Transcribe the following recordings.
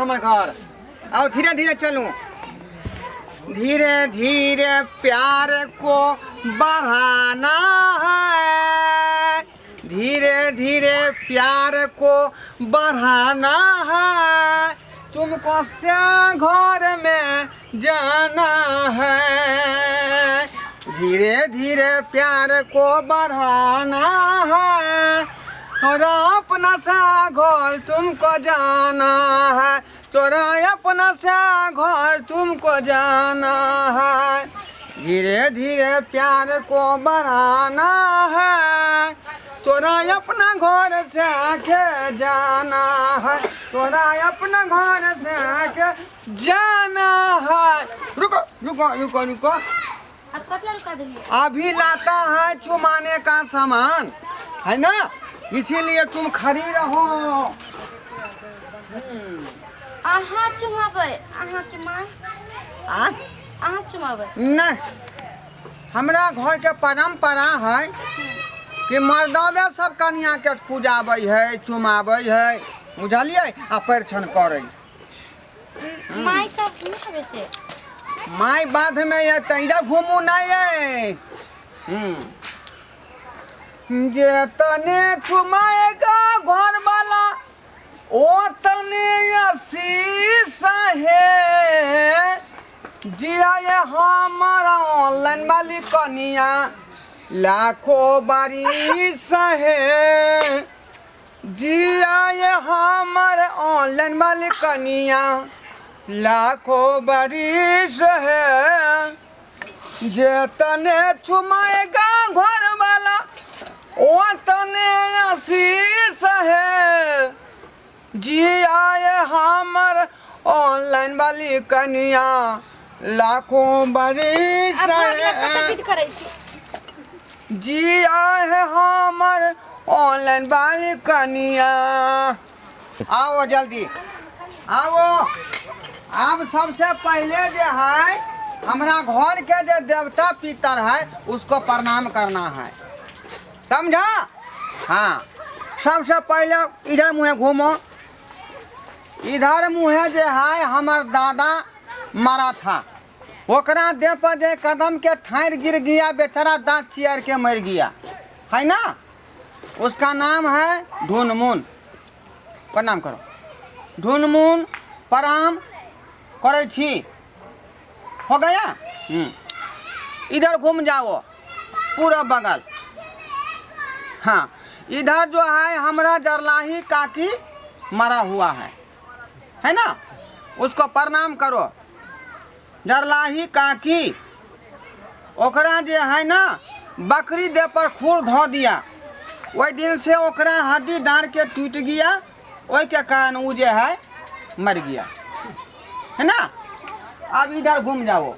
हमर घर। आओ धीरे धीरे चलू। धीरे धीरे प्यार को बढ़ाना है, धीरे धीरे प्यार को बढ़ाना है, तुमको से घर में जाना है, धीरे धीरे प्यार को बढ़ाना है, और अपना सा घर तुमको जाना है, तोरा अपना सा घर तुमको जाना है, धीरे धीरे प्यार को बढ़ाना है, तोरा अपना घर से आके जाना है, तोरा अपना घर से आके जाना है। रुको रुको रुको रुको। अब कतला रुका देलियै? अभी लाता है चुमाने का सामान, है ना, इसीलिए तुम खड़ी रहो। अहाँ चुमाबै अहाँके माँ? आ? अहाँ चुमाबै? नहीं, हमरा घर के परंपरा है कि मर्दवे सब कनिया के पूजाबै है, चुमाबै है, बुझलियै, आ परिछन करै। माय सब नहि हबै से? माय बाध में ये तऽ इधर घूमू नहीं ये। जे तने चुमाएगा घर वाला ओ तने आशीष है, जिया ये हमारा ऑनलाइन वाली कनिया लाखों बारिश है, जिया ये हमर ऑनलाइन वाली कनिया लाखों बारिश है, जे तने चुमाएगा घर वाला ओ तने आशीष है, जिया ये हमर ऑनलाइन वाली कनिया लाखों बारिश आब भऽ गेलै, कतऽ है, विध करै छी? जिया है हमर ऑनलाइन वाली कनिया। आओ जल्दी आओ। आब सबसे पहले जे है हमरा घर के जे देवता पितर है उसको प्रणाम करना है, समझा? हाँ, सबसे पहले इधर मुँहे घूमो। इधर मुँहे जे है हमर दादा मरा था, ओकरा देह पर जे कदम के ठाड़ गिर गया, बेचारा दांत चियर के मर गया है ना, उसका नाम है ढूनमुन। प्रणाम करो ढूनमुन, प्रणाम करै छी। हो गया? इधर घूम जाओ पूरा बगल। हाँ, इधर जो है हमारा जरलाही काकी मरा हुआ है, है ना, उसको प्रणाम करो। जरलाही काकी ओकरा जे है ना बकरी दे पर खूर धो दिया, ओहि दिन से ओकरा हड्डी डाँड़ के टूट गया, ओहि के कारण उ जे है मर गया, है ना। अब इधर घूम जाओ,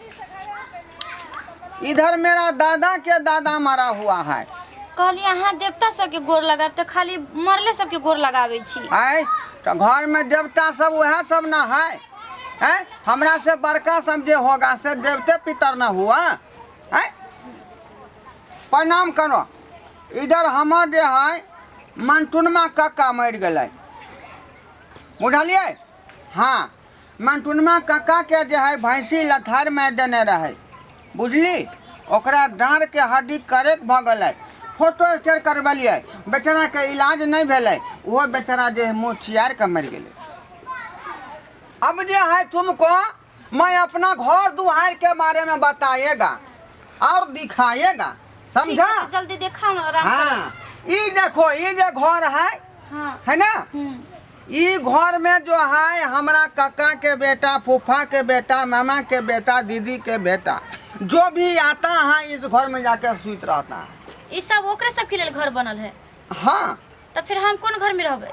इधर मेरा दादा के दादा मरा हुआ है। कहलियै अहाँ देवता सबके गोर लगायब तऽ खाली मरले सबके गोर लगाबै छी। आय तो घर में देवता सब वह सब ना है, हैं? हमरा से बड़का सब जे होगा से देवते पितर ना हुआ है। प्रणाम करो। इधर हमर जे है मंटुनमा कक्का मरि गेलै, बुझलियै? हाँ, मंटुनमा कक्का के जे है भैंसी लथार मारि देने रहै, बुझली? ओकरा डाँड़ के हड्डी करेक भऽ गेलै, फोटो एक्सरे करबेलियै, बेचारा के इलाज नहि भेलै, ओहो बेचारा जे मुँह चियार के मरि गेलै। अब जे है तुमको मैं अपना घर दुहार के बारे में बताएगा और दिखाएगा, समझा? ठीक है, जल्दी देखा ना आराम। हाँ, ये देखो, ये जो घर है, हाँ, है ना, हम्म। ई घर में जो है हमारा काका के बेटा, फूफा के बेटा, मामा के बेटा, दीदी के बेटा, जो भी आता है इस घर में जाके सुत रहता है। ई सब ओकरे सबके लेल घर बनल है? हाँ। तऽ फिर हम कोन घर में रहबै?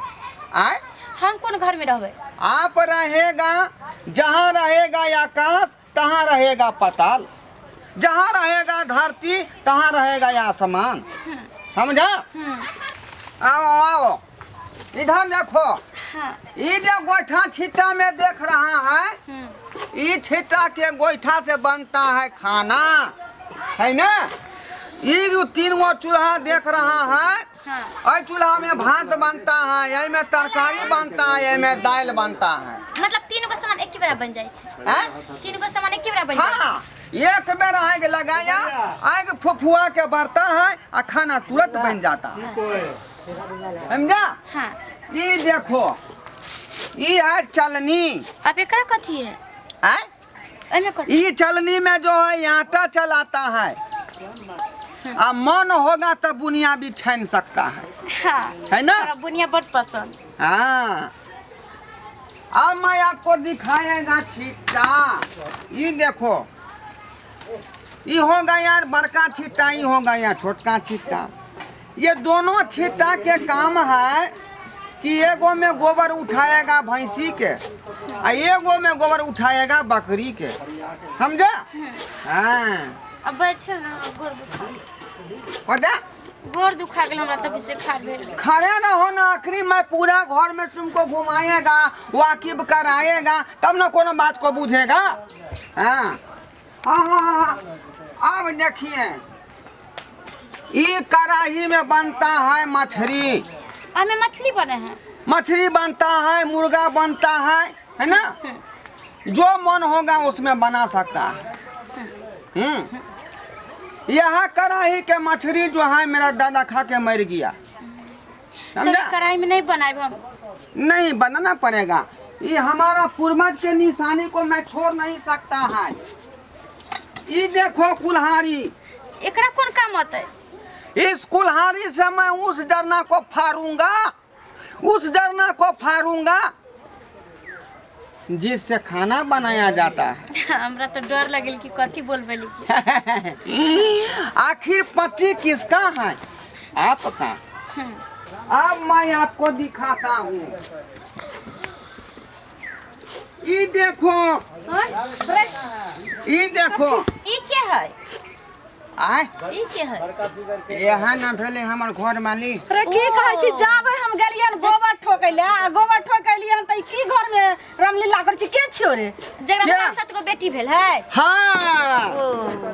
आय? हम कोन घर में रहबै? आप रहेगा जहाँ रहेगा आकाश तहाँ रहेगा पताल, जहाँ रहेगा धरती तहाँ रहेगा आसमान, समझा? आओ आओ इधर देखो। हाँ। ये जो गोइठा छिट्टा में देख रहा है, ये छिट्टा के गोइठा से बनता है खाना, है ना? ये जो तीन गो चूल्हा देख रहा है, हाँ, और चूल्हा में भात बनता है, यही में तरकारी बनता है, यही में दाल बनता है। मतलब तीन गो सामान एक बेरा बन जाइ छै। हैं? तीन गो सामान एक बेरा बन जाइ छै। हाँ, एक बेर आग लगाया, आग फुफुआ के बढ़ता है आ खाना तुरंत बन जाता है, समझा? हाँ। ये देखो, ये है चलनी। अब एकरा कथी है? हैं? एमे कथी? ये चलनी में जो है आटा चलाता है, आ मन होगा तो बुनिया भी छान सकता है। हाँ, है ना? हमरा बुनिया बड़ पसंद। हाँ, अब मैं आपको दिखाएगा छिट्टा। ये देखो, ये होगा यार बड़का छिट्टा, ये होगा यार छोटका छिट्टा। ये दोनों छिट्टा के काम है कि एगो में गोबर उठाएगा भैंसी के आ एगो में गोबर उठाएगा बकरी के, समझा? हाँ। अब बैठे ना, गोड़ दुखा पता गोड़ दुखा गेल हमरा तभी से खार भेल। खड़े ना हो ना, आखिरी मैं पूरा घर में तुमको घुमाएगा, वाकिफ कराएगा, तब ना कोनो बात को बुझेगा। हाँ हाँ हाँ हाँ हाँ। अब देखिए, ये कढ़ाई में बनता है मछली। हमें मछली बने हैं। मछली बनता है, मुर्गा बनता है, है ना? जो मन होगा उसमें बना सकता है। यहाँ कढ़ाई के मछली जो है मेरा दादा खा के मर गया, समझा? कढ़ाई में नहीं बनाए हम। नहीं बनाना पड़ेगा, ये हमारा पूर्वज के निशानी को मैं छोड़ नहीं सकता है। ये देखो कुल्हाड़ी। एकरा कौन काम आता है? इस कुल्हाड़ी से मैं उस डरना को फाड़ूंगा, उस डरना को फाड़ूंगा जिससे खाना बनाया जाता है। हमरा तो डर लगल कि कथी बोलबे लिखी। आखिर पति किसका है? आपका। अब मैं आपको दिखाता हूँ, ये देखो, ये देखो। ई के है? आय? ई के है? यहाँ ना भेले हमर घर माली। रे की कहै छी, जाबे हम गेलियन गोबर ठोकै ले आ गोबर ठोकै लियन त ई की घर में रामलीला करै छी, के छियो रे? जकरा क्या? सात सात गो बेटी भेल है। हाँ, ओ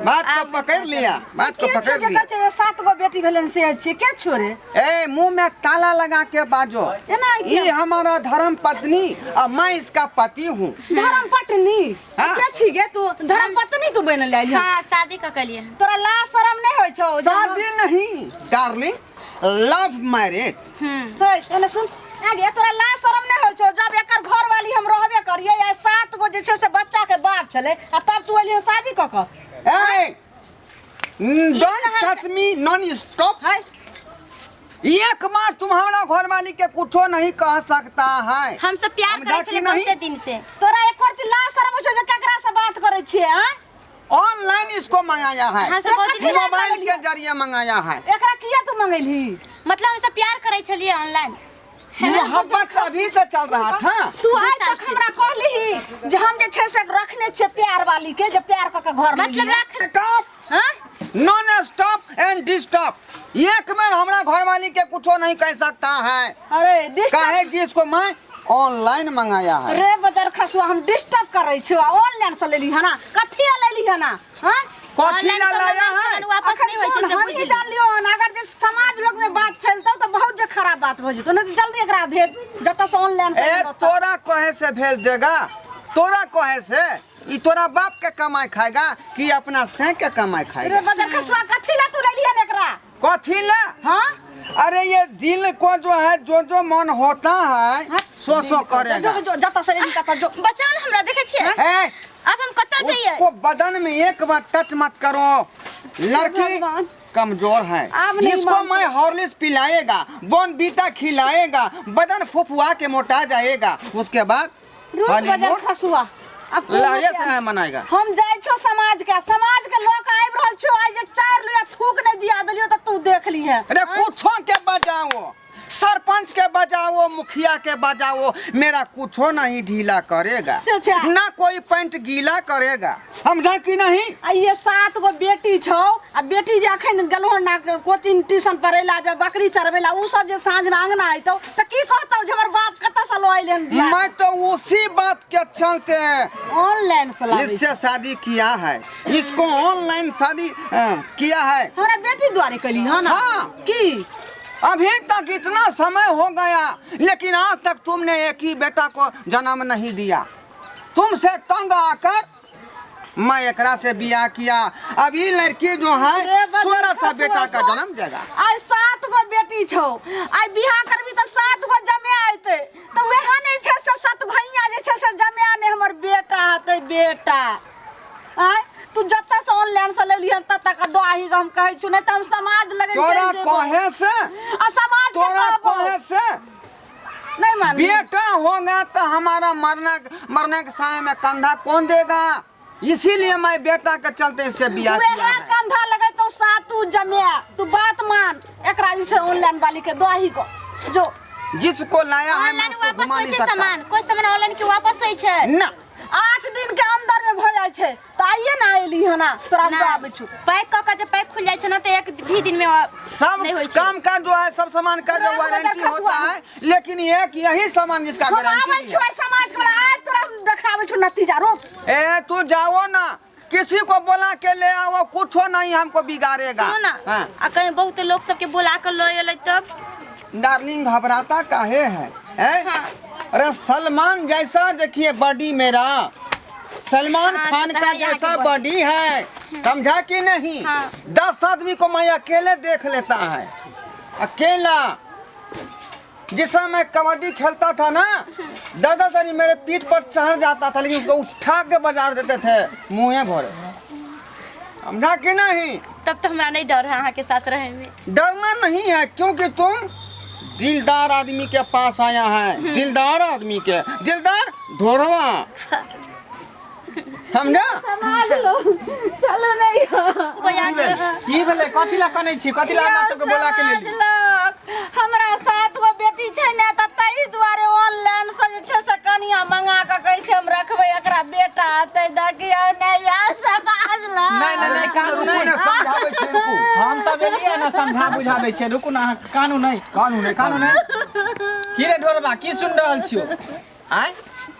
बात को पकड़ लिया, बात को के छियो पकड़ जेकर लिया। छै सात गो बेटी भेलन से छियै, के छियो रे? ए, मुंह में ताला लगा के बाजो। एना ये हमारा धर्म पत्नी और मैं इसका पति हूँ। धर्म पत्नी? हाँ। के छी गे तू? धर्म पत्नी तू बनल आइल? हाँ, शादी क कलिए। तोरा ला शरम नहीं होइ छौ? शादी नहीं डार्लिंग, लव मैरिज। हे, एने सुन आगे, तोरा ला शरम नहीं होइ छौ? जब एकर घर वाली हम रहबे करियै आ सात गो जे छै से बच्चा के बाप छलै आ तब तू एलिहन शादी कऽ कऽ। ए, don't touch me non stop. है एक बार तुम्हारा घर वाली के कुछो नहीं कह सकता है। हम सब प्यार समझा करै कि छलै नहीं? बहुते दिन से। तोरा एको रत्ती ला शरम होइ छौ जे केकरा से बात करै छियै? आँय, ऑनलाइन इसको मंगाया है, हम सब बहुत दिन मोबाइल के जरिए मंगाया है। एकरा किया तू मंगेलही? मतलब हम सब प्यार करै छलिए ऑनलाइन। मोहब्बत अभी से चल रहा था। तू आज तक हमरा कहलिही जे हम जे छै से रखने छियै प्यार वाली के, जे प्यार कऽ के घर में मतलब लियै? रख स्टॉप, हाँ? नॉन स्टॉप एंड डिस्टॉप। एक बार हमरा घर वाली के कुछो नहीं कह सकता है। अरे डिस्टर्ब काहे कि इसको मैं ऑनलाइन मंगाया है। रे बदर खसुआ, हम डिस्टर्ब करै छियौ आ ऑनलाइन से लेली हना, कथी लेली हना? हाँ? कथी ऑनलाइन ला तो लाया मंगायल है? सामान वापस नहीं होइ छै, अखन से सुन, हम बुझि ई लियौ। जान लियौ हन, अगर जे समाज लोग में बात फैलतौ तऽ बहुत जे खराब बात भऽ जेतौ, नहीं तऽ जल्दी एकरा भेज जतऽ से ऑनलाइन से ए लेलौ तब। तोरा कहे से भेज देगा? तोरा कहे से ई तोरा बाप के कमाई खाएगा कि अपना से के कमाई रे खाएगा? बदर खसुआ, कथी ला तू लेली हन एकरा? कथी ला? हाँ? अरे ये दिल को जो है जो जो मन होता है सो सो करेगा। जो जो जतऽ से लेली ततऽ जो। बचाउ ने हमरा, देखै छियै? ए, अब हम कतऽ जइयै? उसको बदन में एक बार टच मत करो, लड़की भगवान। कमजोर है। अब नहीं इसको मानते। मैं हॉर्लिक्स पिलाएगा, बॉर्नवीटा खिलाएगा, बदन फुफुआ के मोटा जाएगा, उसके बाद रुक बदर हनीमून खसुआ, अब कोनो लहरिया क्या- से मनाएगा। हम जाइ छौ समाज के, समाज के लोग आबि रहल छौ, आइ जे चारि लोया थूक नहि दिया देलियौ तऽ तू देख लीहे। अरे कुछो के बजाओ, सरपंच के बजाओ, मुखिया के बजाओ, मेरा कुछो नहीं ढीला करेगा। से छै। ना कोई पैंट गीला करेगा, समझा कि नहीं? आ ये सात गो बेटी छौ आ बेटी जे अखन गेलहो ना कोचिंग ट्यूशन पढ़ै ला, जे बकरी चरबै ला, उ सब जे साँझ में अंगना अयतौ तऽ की कहतौ जे हमर बाप कतऽ से लऽ अयलै हन बियाह? मैं तो उसी बात के चलते ऑनलाइन से लाबै। इससे शादी किया है, इसको ऑनलाइन शादी किया है। हमरा बेटी दुआरे कली हन? हाँ। की अभी तक इतना समय हो गया, लेकिन आज तक तुमने एक ही बेटा को जन्म नहीं दिया। तुमसे तंग आकर मैं एकरा से बियाह किया। अब ये लड़की जो है रे बदर सुंदर सा खसुआ बेटा का सोच। जन्म देगा। आइ 7 गो बेटी छौ, आइ बियाह करबी तऽ 7 गो जमे अयतै, तऽ वएह नहि छै से सत भैया जे छै से जमे नहि, हमर बेटा हेतै बेटा। आँय तू जतऽ से ऑनलाइन से लेलिहन ततऽ के दही हम कहै छु, नहि तऽ हम समाज लगे तोरा चलि जेबौ। कहे से, आ समाज के तोरा कहबौ। कहे से नहीं मानबी। बेटा होगा तो हमारा मरना मरने के समय में कंधा कौन देगा, इसीलिए मैं बेटा के चलते इससे बियाह किया वएह है। कंधा लगे तो सातू जमे, तू बात मान, एकरा जे छै ऑनलाइन वाली के दही को जो जिसको लाया है मैं ऑनलाइन उसको वापस घुमा होइ नहीं छै सकता। सामान, कोई सामान ऑनलाइन के वापस होइ छै ना 8 दिन के अंदर में भऽ जाइ छै, तऽ आइए ने अयली हन तोरा हम ना। दऽ आबै छु। पैक कऽ के जे पैक खुल जाइ छै ना तऽ एक भी दिन में सब नहीं होइ छै। काम का जो है सब सामान का जो रात में वारंटी देखा होता सुआ। है, लेकिन एक यही सामान जिसका हम आबै गारंटी छु है। समाज के बड़ा, आइ तोरा हम देखाबै छु नतीजा रोक। ए तू जाओ ना, किसी को बोला के ले आओ, कुछो नहीं हमको बिगाड़ेगा। सुनू ना, हाँ। आ कहीं बहुत लोग सबके बुला के लऽ एलै तब? डार्लिंग घबराता काहे है, हैं? हाँ। अरे सलमान जैसा देखिए बॉडी मेरा, सलमान हाँ, खान से का तो है यहाँ जैसा के बॉडी है, समझा कि नहीं? हाँ। 10 आदमी को मैं अकेले देख लेता है, अकेला। जिस समय मैं कबड्डी खेलता था ना, दादा सर मेरे पीठ पर चढ़ जाता था, लेकिन उसको उठा के बाजार देते थे मुँहे भरे, समझा कि नहीं? तब तो हमरा नहीं डर है अहाँ के साथ रहे में। डरना नहीं है, क्योंकि तुम दिलदार आदमी के पास आया है, दिलदार आदमी के, दिलदार ढोरवा, समझा? समाज लो चलो नहीं कोई आके की भेलै? कथी ला कनै छी? कथी ला हमरा सबके बोला के समाज लेली? लोक, हमरा 7 गो बेटी छै ने, तऽ ताहि दुआरे ऑनलाइन से जे छै से कनिया मंगा के कहै छै हम रखबै, एकरा बेटा हेतै, देखियौ नहि यौ समाज लोक। नहि नहि नहि, कानू रुकू नहि। ने, समझाबै छी, रुकू। हम सब एलियै ने, समझा बुझा दै छियै। रुकू ने अहाँ, कानू नहि। कानू नहि, कानू नहि। की रे ढोरबा, की सुन रहल छियौ? आय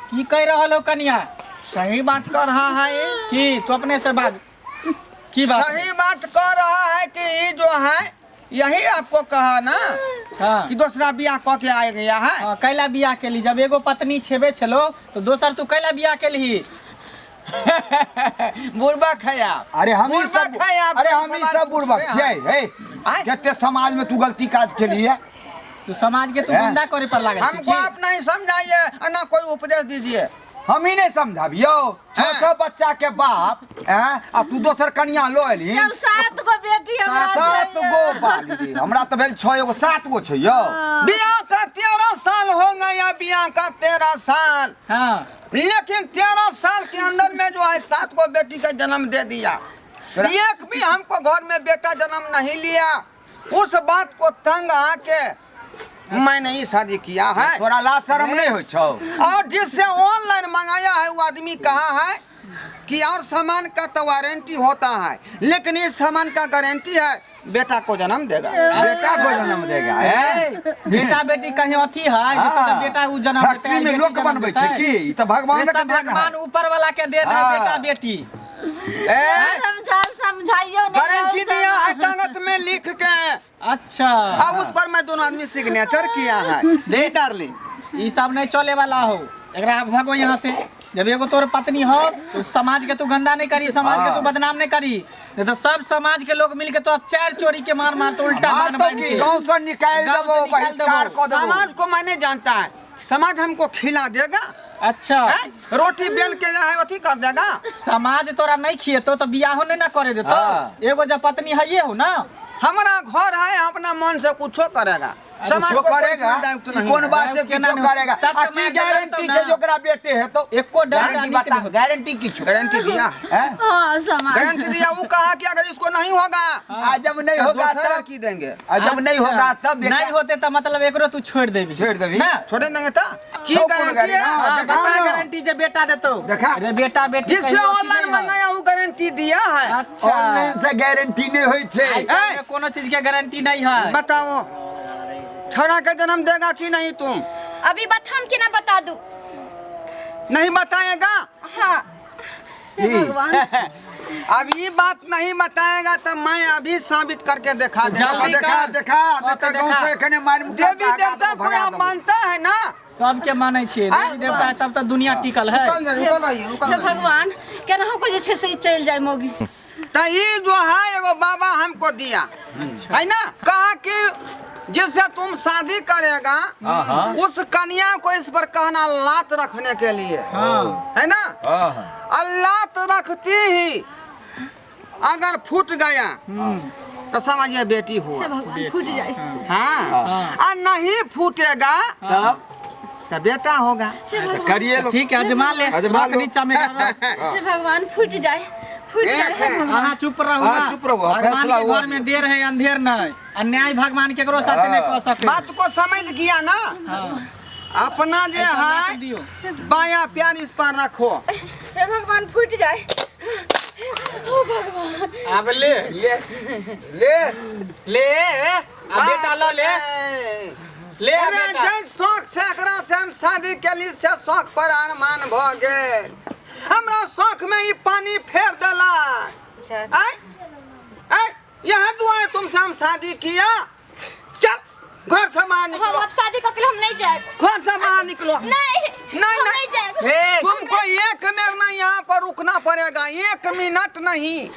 की कहि रहल हो कनिया? सही बात कर रहा है ये। की तू अपने से बाज, की बात? सही बात कर रहा है कि ये जो है यही आपको कहा ना हाँ कि दूसरा बियाह कऽ के आए गया है। हाँ, कैला बियाह केली? जब एगो पत्नी छेबे छलो तो दोसर तू कैला बियाह केलही? बुड़बक है आप। अरे हम ही बुड़बक सब है आप। अरे हम ही सवाल सब बुड़बक पूछते छियै। हैं। हे आँय? जते समाज में तू गलती काज केलिए, तू समाज के तू हैं? निंदा करे पर लागल छी हमको की? आप नहीं समझाइए और ना कोई उपदेश दीजिए। हम ही नहीं समझाबियो। छह हाँ। छह बच्चा के बाप हैं आ तू दोसर कनिया लो एलही। यौ 7 गो बेटी हमरा 7 छै। गो बाली रे, हमरा तऽ भेल 6 एगो 7 गो छै यौ। बियाह का 13 साल हो गया, बियाह का 13 साल। हाँ। लेकिन 13 साल के अंदर में जो है 7 गो बेटी का जन्म दे दिया, एक भी हमको घर में बेटा जन्म नहीं लिया। उस बात को तंग आके मैंने ही शादी किया है। तोरा लाज शरम नहीं होइ छौ? और जिससे ऑनलाइन मंगाया है वो आदमी कहा है कि और सामान का तो वारंटी होता है, लेकिन इस सामान का गारंटी है बेटा को जन्म देगा। बेटा को जन्म देगा हैं? ए, बेटा बेटी कहीं अथी है जे तोरा हाँ। बेटा उ जन्म देतै, फैक्ट्री में बेटी लोक जन्म बनबै छै देतै। की? ई तऽ भगवान रे के सब देन है। भगवान ऊपर वाला के देन है हाँ। बेटा बेटी। ए, समझा समझाइयो नहीं गारंटी यौ दिया है समाज। कागज में लिख के। अच्छा। और उस पर मैं दोनों आदमी सिग्नेचर किया है। दे डार्लिंग। ई सब नहीं चले वाला हो, एकरा भगो यहाँ से। जब एगो तोर पत्नी हो तो समाज के तू गंदा नहीं करी, समाज के तू हाँ। बदनाम नहीं करी, नहीं तो सब समाज के लोग मिल के तो चार चोरी के मार मार तो उल्टा मार बांध तो बांध की के गांव से निकाल गांव से देबो, निकाल बहिष्कार देबो। कऽ देबो। समाज को मैंने जानता है, समाज हमको खिला देगा। अच्छा। हैं? रोटी बेल के जो है अथी कर देगा। समाज तोरा नहीं खिएतो तो बियाहो नहीं ना करे देतो। हाँ। एगो जब पत्नी है ये हो ना, हमारा घर है, अपना मन से कुछो करेगा। समाज कुछो को कोई करेगा दायित्व ई नहीं कोन है। बात छै केना कुछो नहीं? करेगा? तब आ तऽ की मारि देतौ गारंटी ना। छै जे ओकरा बेटे हेतौ? एको डर गारंटी नीक बता, नहीं होतौ। गारंटी की छौ? गारंटी दिया, हैं? हाँ समाज गारंटी दिया। वो कहा कि अगर इसको नहीं होगा आ जब नहीं तो होगा दूसरा तब लड़की देंगे। आ जब नहीं अच्छा। होगा तब बेटा- नहीं होते तो मतलब एकरो तू छोड़ देबी। छोड़ देबी। ना छोड़े देंगे तो की तो कोनो गारंटी है? गारंटी- हाँ, देखाओ बता ना। गारंटी जे बेटा देतो। देखा। रे बेटा बेटी जिससे कहियो अथी ऑनलाइन नहीं है। मंगाया वो गारंटी दिया है। अच्छा। ऑनलाइन से गारंटी नहीं होइ छै। आइ काल्हि में कोनो चीज के गारंटी नहीं है। बताओ छोरा के जन्म देगा कि नहीं तुम? अभी बात हम केना बता दू? नहीं बताएगा? हाँ। हे भगवान। अब ये बात नहीं बताएगा तो मैं अभी साबित करके देखा दूंगा। जल्दी देखा कर। देखा ओके, नहीं तऽ गाँव देखा। से एखने मारि मुक्का देवी देवता को आप मानता है ना? सबके मानै छियै, देवी देवता है तब तऽ दुनिया टिकल है। रुकल रही, रुकल रही, रुकल हे रही। भगवान, केनाहु को जे छै से ई चलि जाय मौगी। तो ये जो है एगो बाबा हमको दिया है ना, कहा कि जिससे तुम शादी करेगा उस कन्या को इस पर कहना लात रखने के लिए। हाँ। है ना? और लात रखती ही अगर फूट गया तो समझिए बेटी हुआ। हे भगवान, फूटि जाय। हाँ, और नहीं फूटेगा तब तो बेटा होगा। करिए लो। ठीक है, अजमा ले, अजमा रख लो। नीचा में रख। हे भगवान, फूटि जाय, फूटि जाय। हे भगवान। अहाँ चुप रहू हाँ, ना। चुप रहू, हाँ, भगवान फैसला के हुआ। घर में देर है अंधेर नहीं, अन्याय भगवान केकरो साथे नहीं कऽ सके। बात को समझ गया ना? अपना जे ऐसा लात है दियो। बाया प्यार इस पर रखो। हे भगवान, फूटि जाय। ओ भगवान। आब ले ले ले ले, आ बेटा ल ले ले आ अरे बेटा। जै शौक से एकरा से हम शादी केली से शौक पर अरमान भ गेल। हमरा शौक में ई पानी फेर देला। आय आय, यहाँ दुआरे तुमसे हम शादी किया। चल घर से बाहर हम निकलो। अब शादी कऽ के हम नहीं जाएब। घर से बाहर निकलो। नहीं, नहीं, हम नहीं। नहीं जाएब। ए, तुमको एक मिनट नहीं यहाँ पर रुकना पड़ेगा, एक मिनट नहीं।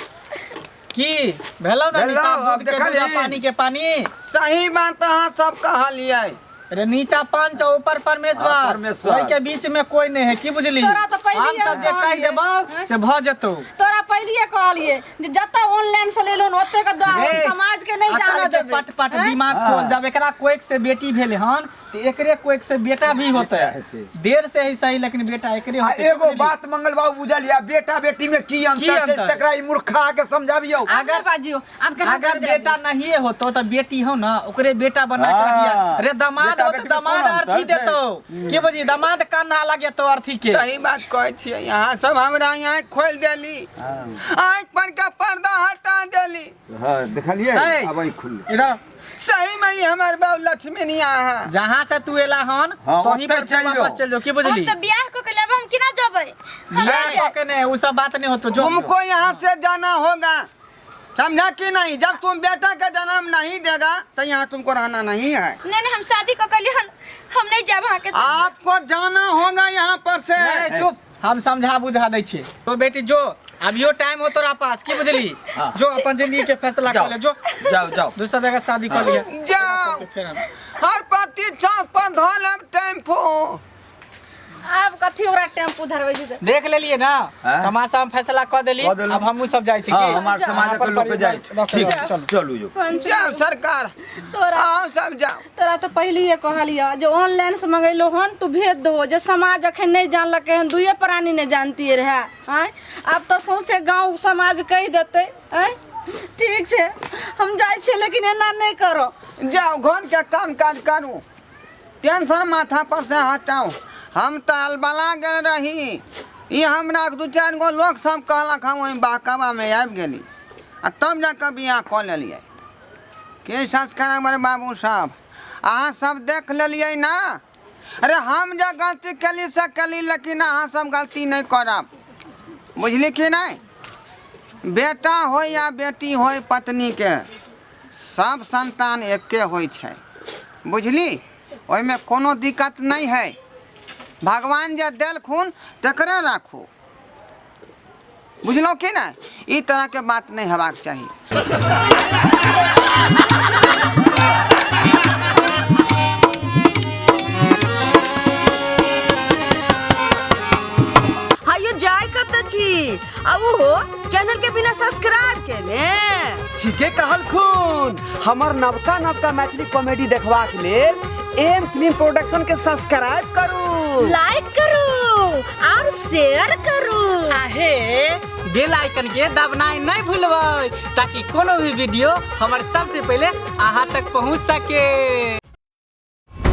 की भेलौ ना भेलौ, निशा, अब दूध के दूध आ देखलही। पानी के पानी। सही बात अहाँ सब कहलियै। अरे नीचा पंच और ऊपर परमेश्वर, हाँ, परमेश्वर। ओहि के बीच में कोई नहीं है, की बुझली? तोरा तऽ पहिलिये हम सब जे कहि कहलियै। देबौ से भऽ जेतौ। तोरा पहिलिये कहलिए जे जतऽ ऑनलाइन से लेलो ओते के दऽ, रे, समाज के नहीं अकल जाना के देबै। पट पट दिमाग खोल। जब एकरा कोइक से बेटी भेले हन तऽ एकरे कोइक से बेटा भी होते, हेतै। देर से ही सही लेकिन बेटा एकरे आ होते। एगो बात मंगल बाबू बुझलियै, बेटा बेटी में की अंतर छै अंतर? तकरा ई मूर्खा के समझाबियौ। आब नहि बाजियौ, आब केना अगर चलि जायब? बेटा नहीं होतो तो बेटी हो ना, ओकरे बेटा बना के रखिया। हाँ। रे दामाद बेटा हो तो बेटी में दामाद कोन अर्थी अंतर छै? देतो, के बुझी? दामाद कान्हा लगेतो अर्थी के। सही बात कहै छियै। यहाँ सब हमरा यहाँ खोलि देली, आँखि पर के पर्दा हटा देली। हाँ देखलियै, है। अब ई खुललै। इधर सही में ही हमार बाबू लक्ष्मी नहीं है। जहाँ से तू एला हन हाँ, तोही ओतै पर चलि वापस जो। चल जो, की हम बुझली? तो बियाह कऽ के लेब, हम केना जेबै? हम बियाह नहीं जाएब। कऽ के नहीं, उ सब बात नहीं होतो, जो। तुमको यहाँ से जाना होगा, समझा कि नहीं? जब तुम बेटा का जन्म नहीं देगा तो यहाँ तुमको रहना नहीं है। नहीं नहीं, हम शादी कऽ के लिए हम नहीं जाएब अहाँके छोड़ि। आपको जाना होगा यहाँ पर से। नहीं, चुप, हम समझा बुझा दै छियै। तो बेटी जो, अभियो टाइम हो तोरा पास, की बुझली? जो अपन जिंदगी के फैसला कर ले, जो जाओ जाओ, दूसरा जगह शादी कर लिया। जाओ, फेर हम। हर पति चौक पर धो लेब टेम्पू। आब कथी ओकरा टेम्पू धरबै छै तऽ? देख लेलियै ना, हाँ? समाज से हम फैसला कऽ देली, कऽ देलहुँ। अब हमहूँ सब जाइ छी। हाँ, की? हमार समाज के लोग के जाइ रखो, ठीक, चलू। चलू जो। पंच जाओ सरकार, तोरा आओ सब जाओ। तोरा तऽ पहिलिये कहलियऽ जे ऑनलाइन से मंगेलो हन तू भेज दहो, जे समाज अखन नहि जानलकै हन, दुइये प्राणी नहि जानतियै रहए। आँय, आब तऽ सौंसे गाँव समाज कहि देतै। आँय, ठीक छै, हम जाइ छियै, लेकिन एना नहि करो। जाओ घर के काम काज करू, टेंशन माथा पर से हटाओ। हम तऽ अलबला गेल रही, ई हमरा दू चारि गो लोक सब कहलक, हम ओहि बहकावा में आबि गेली आ तब जाकऽ बियाह कऽ लेलियै। के संस्कार बाबू साहब, अहाँ सब देख लेलियै ना? अरे हम जे गलती केली से केली, लेकिन अहाँ सब गलती नहीं करब, बुझली कि नहीं? बेटा हो या बेटी हो, पत्नी के सब संतान एके होइ छै, बुझली? ओहिमे कोनो दिक्कत नहीं है। भगवान जे देलखुन तकरे राखू, बुझलहुँ कि नहि? ई तरहके बात नहीं हेबाक चाही। हायो जाय कत छी आ उहो चैनल के बिना सब्सक्राइब केने? ठीके कहलखुन। हमर नवका नवका मैथिली कॉमेडी देखबाक लेल एम फिल्म प्रोडक्शन के सब्सक्राइब करू, लाइक करू और शेयर करू। आहे बेल आइकन के दबनाइ नहीं भूलबै, ताकि कोनो भी वीडियो हमर सबसे पहले अहाँ तक पहुँच सके।